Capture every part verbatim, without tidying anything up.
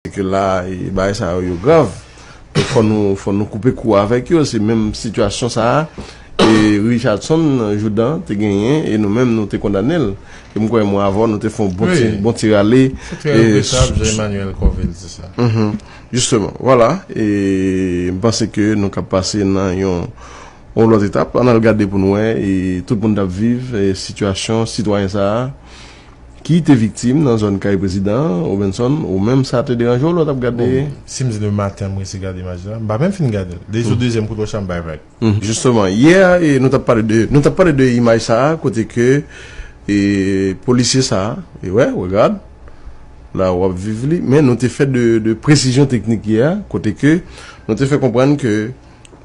Ke la, e, bagay sa yo, yo grav. Donk, fò nou, fò nou koupe kou avèk yo. Se menm sitiyasyon sa a, e, Richardson Jourdan te genyen, e nou menm, nou te kondane l. E m kwè, mwen avè w, nou te fè yon bon ti, bon ti rale. Se trè regrettab, jan Emmanuel Corville di sa. Jisteman, vwala. E m panse ke nou ka pase nan yon, yon lòt etap. Ann al gade pou nou wè, e tout moun t ap viv, e sitiyasyon sitwayen sa a ki te viktim nan zòn kay prezidan an, Robenson, ou menm sa te deranje w lè w t ap gade? Bon, si m di le maten, m resi gade imaj la, m pa menm fin gade l. Dejou dezyèm kout wòch la, m bay vag. Jisteman, yè, e, nou t ap pale de, nou t ap pale de imaj sa a, kote ke, e, polisye sa a, e wè, regard, la w ap viv li, men nou te fè de, de presizyon teknik yè, kote ke nou te fè konprann ke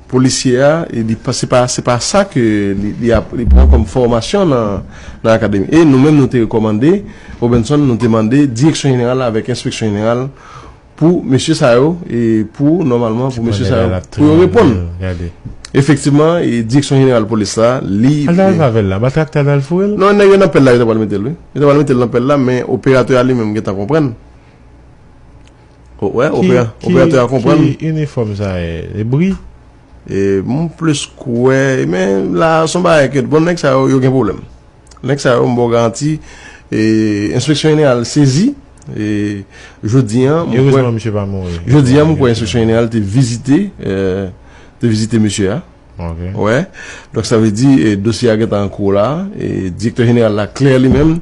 polisye a, e li pa, se pa, se pa sa ke li, li ap, li pran kòm fòmasyon nan, nan akademi. E nou menm, nou te rekòmande, Robenson, nou te mande Direksyon Jeneral avèk Enspeksyon Jeneral pou mesye sa yo, e pou, nòmalman, pou mesye sa yo, pou yo reponn. Efektivman, e Direksyon Jeneral Polis la, li... Al dal avè l la, maltraktè al dal foure l? Non, nèg yo nan pèl la, yo te pral mete l, wi. Yo te pral mete l nan pèl la, men operatè a li menm gentan konprann. O, wè, ki, opera-, ki, operatè a konprann. Ki inifòm sa ye? E bri? E, m plis kwè, men la, se yon bagay ke, bon, nèg sa yo, yo gen pwoblèm. Nèg sa yo, m ba w garanti, e, Enspeksyon Jeneral sezi, e, jodi a, m kwè, erezman, misye pa mouri. Jodi a, m kwè Enspeksyon Jeneral te vizite, e, te vizite mesye a. Ok. Wè. Donk, sa vle di, e, dosye a gentan an kou la. E, direktè jeneral la klè li menm.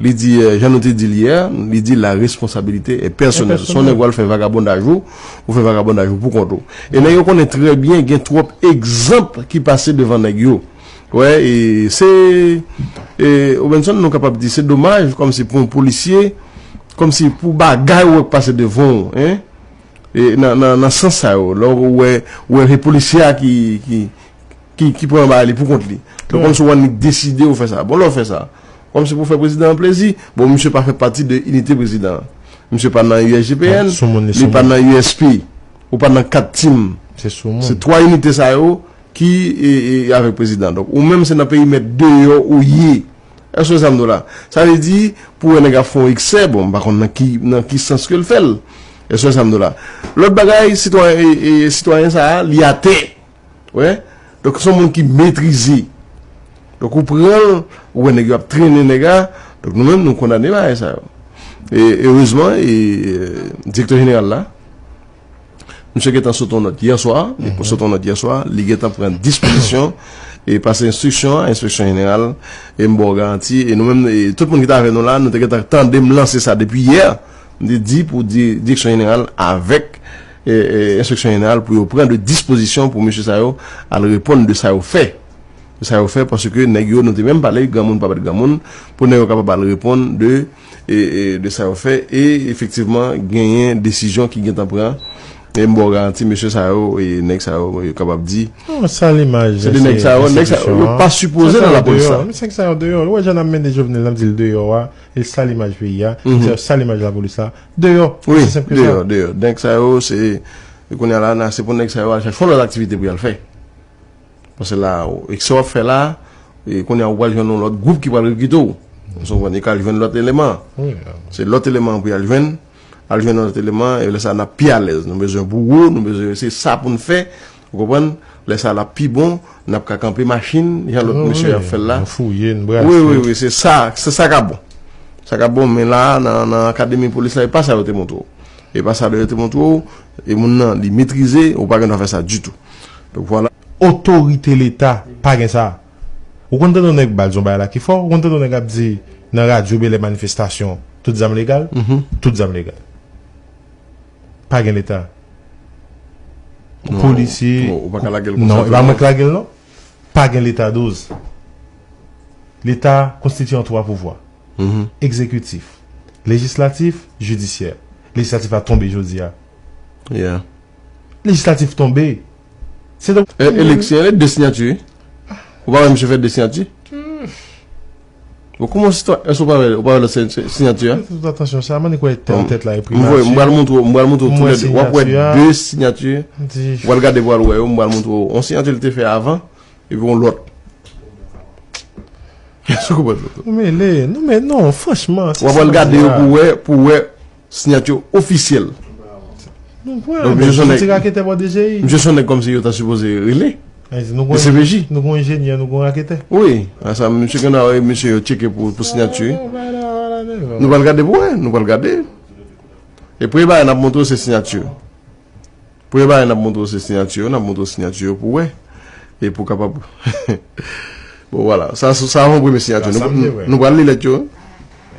Li di, e, jan nou te di l yè, li di la responsabilité est personnelle. Se yon nèg w al fè vagabondaj ou, ou fè vagabondaj ou pou kont ou. E nèg yo konnen trè byen, gen twòp egzanp ki pase devan nèg yo. Wè, e se, e, Robenson, nou kapab di, se domaj, kòmsi pou yon polisye, kòmsi pou bagay ou wè k pase devan w, en? E nan, nan, nan sans sa yo, lè w wè, wè se polisye a ki, ki, ki, ki pran bagay li pou kont li. Donk, kòmsi w annik deside ou fè sa. Bon, lè w fè sa, kòmsi pou fè prezidan an plezi, bon, misye pa fè pati de inite prezidan an. Misye pa nan U S G P N, li pa nan U S P, ou pa nan kat tim. Se twa inite sa yo ki, e, e, avèk prezidan. Donk, ou menm se nan perimèt deyò ou ye. Èske w sa m di w la? Sa vle di, pou wè nèg ap fè yon eksè, bon, m pa konn nan ki, nan ki sans ke l fè l. Èske w sa m di w la? Lòt bagay, sitwayen, e, e, sitwayen sa a, li atè. Wè? Donk, se yon moun ki metrize. Donk, ou pran l, ou wè nèg yo ap trennen nèg la. Donk, nou menm, nou kondane bagay sa yo. E, erezman, e, e, direktè jeneral la, misye gentan sot yon nòt yè swa, li sot yon nòt yè swa, li gentan pran dispozisyon e pase enstriksyon a Enspeksyon Jeneral, e m ba w garanti, e nou menm, e tout moun ki t avè nou la, nou te gentan tande m lanse sa depi yè, m te di pou di, Direksyon Jeneral avèk, e, e, Enspeksyon Jeneral pou yo pran de dispozisyon pou mesye sa yo al reponn de sa yo fè. Sa yo fè, paske nèg yo, nou te menm pale, granmoun pa bat granmoun, pou nèg yo kapab al reponn de, e, e, de sa yo fè, e efektivman, genyen desizyon ki gentan pran, e m ba w garanti, mesye sa yo, e nèg sa yo, yo kapab di, non, sal imaj se de nèg sa yo, nèg sa yo, yo pa sipoze nan lapolis la. Nèg sa yo deyò, ou wè jan n ap mennen Jovenel, n ap di l deyò a, e sal imaj peyi a, nèg sa yo sal imaj lapolis la, deyò, wi, osi senp ke sa. Deyò, deyò. Nèg sa yo, se, kounye a la, se pou nèg sa yo al chèche yon lòt aktivite pou y al fè. Paske la, eksè w ap fè la, e kounye a ou pral jwenn yon lòt gwoup ki pral rekite w. Ou konprann? E k al jwenn lòt eleman. Se lòt eleman pou y al jwenn, al jwenn lòt eleman, e lè sa a n ap pi alèz. Nou bezwen bouwo, nou bezwen, se sa pou n fè, ou konprann? Lè sa a l ap pi bon, n ap ka kanpe machin, jan lòt mesye ap fè l la. Wi, wi, wi, se sa, se sa k ap bon. Sa k ap bon, men la, nan, nan akademi polis la, e pa sa yo te montre w. E pa sa yo te montre w, e moun nan, li metrize, ou pa gen dwa fè sa ditou. Donk, vwala. Otorite Leta pa gen sa. Ou konn tande yon nèg ba l di yon bagay la ki fò, ou konn tande yon nèg ap di nan radyo bèlè manifestasyon, tout zam legal, tout zam legal. Pa gen Leta. Polisye, non, e pa mwen k lage l non. Pa gen Leta douz. Leta konstitye an twa pouvwa. Egzekitif, lejislatif, jidisyè. Lejislatif la tonbe jodi a. Lejislatif tonbe. Se donk eleksyon, de siyati. Ou pa wè misye fè de siyati? Bon, kòman sitwa-, èske ou pa wè, ou pa wè lòt si-, si-, siyati a? Fè tout atansyon sa, mwen kwè tè an tèt la e primati. M pral montre w, m pral montre w tou lè de. W ap wè de siyati. W al gade pou w al wè yo, m pral montre w. Yon siyati li te fè avan, epi yon lòt. Èske ou konprann? Ou mele, non, men non, franchman, w ap al gade yo pou wè, pou wè siyati ofisyèl. Donk, misye se yon nèg, misye se yon nèg kòmsi yo ta sipoze rele. Ayiti, nou gen, D C P J. Nou gen enjenyè, nou gen raketè. Wi, a sa, misye gen dwa, misye yo tcheke pou, pou siyati. Nou pral gade pou wè, nou pral gade. E premye bagay n ap montre w se siyati. Premye bagay n ap montre w se siyati, n ap montre w siyati pou wè. E pou kapab. Bon, vwala. Sa, sa se yon premye siyati. Nou, nou pral li lèt yo.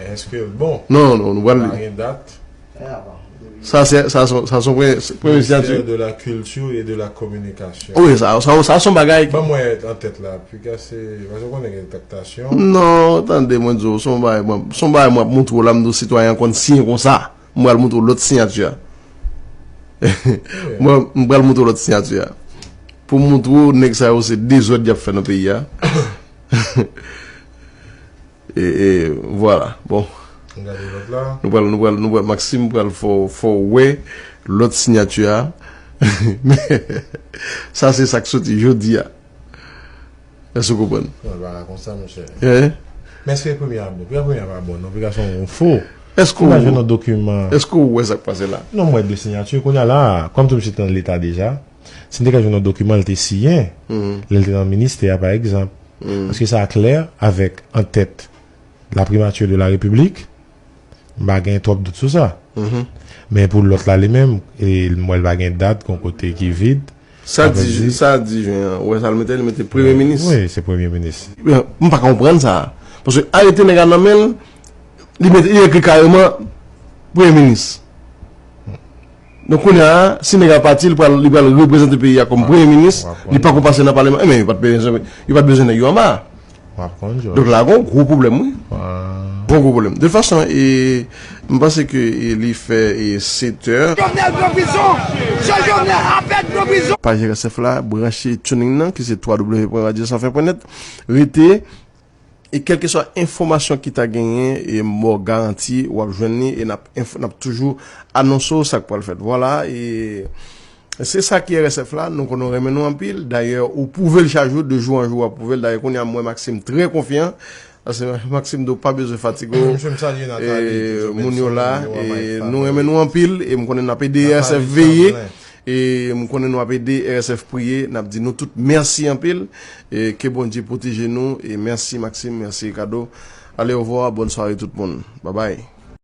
Èske l bon? Non, non, nou pral li. Pa gen dat. Sa se, sa se, sa se yon premye, premye siyati. Ministère de la Culture et de la Communication. Wi, sa, sa, sa se yon bagay. Ban mwen an tèt la, piga se, paske w konnen gen taktasyon. Non, tande, mwen di w, se yon bagay, mwen, se yon bagay mwen ap montre w la, m di w sitwayen an konn siyen konsa. M pral montre w lòt siyati a. Mwen, m pral montre w lòt siyati a. Pou m montre w, nèg sa yo se dezòd y ap fè nan peyi a. E, e, vwala. Bon. Nou pral, nou pral, nou pral, Maxime pral fè w, fè w wè lòt siyati a. Men, sa se sa k soti jodi a. Èske w konprann? Non, l pa ka konsa, monchè. Men èske premye a bon? Premye, premye a pa bon, non. Premye a se yon fo. Èske w, èske w wè sa k pase la? Non, m wè de siyati. Kounye a la, kòm tou misye te nan Leta deja, si m te ka jwenn yon dokiman, l te siyen, lè l te nan ministè a, pa egzanp. Paske sa klè avèk an tèt la Primature de la République, m pa gen twòp dout sou sa. Men pou lòt la, li menm, e, m wè l pa gen dat, gon kote ki vid. Sa di, sa di jen an, ou wè sa l mete, li mete premye minis. Wi, se premye minis. M pa ka konprann sa. Paske arete nèg la nan men l, li mete, li ekri kareman premye minis. Donk, kounye a, si nèg la pati, li pral, li pral reprezante peyi a kòm premye minis, li pako pase nan palman. Ebyen, yo pa t bezwen, yo pa t bezwen nèg yo anba. W ap konn, Jòj. Donk la, gon gwo pwoblèm, wi. Gon gwo pwoblèm. De fason, e, m panse ke, e, li fè, e, sèt è. Jovenel pran prizon! Jan Jovenel apèn pran prizon! Paj R S F la, branche tuning nan, ki se w w w pwen radyo san fen pwen nèt. Rete, e kèlkeswa enfòmasyon ki ta genyen, e mò garanti, w ap jwenn li, e n ap enf-, n ap toujou anonse w sa k pral fèt. Vwala, e se sa ki R S F la, nou konn nou renmen nou anpil. Dayè, ou pwouve l chak jou, de jou an jou, w ap pwouve l. Dayè, kounye a, m wè Maxime trè konfyan. Paske Maxime di w pa bezwen fatige w. Mesye, m salye Nathalie, e, toujou moun yo la, e nou renmen nou anpil, e m konnen n ap ede R S F veye, e m konnen nou ap ede R S F priye, n ap di nou tout mèsi anpil, e ke Bondye pwoteje nou, e mèsi Maxime, mèsi Ricardo. Allez, au revoir, bonne soirée tout moun. Bye bye.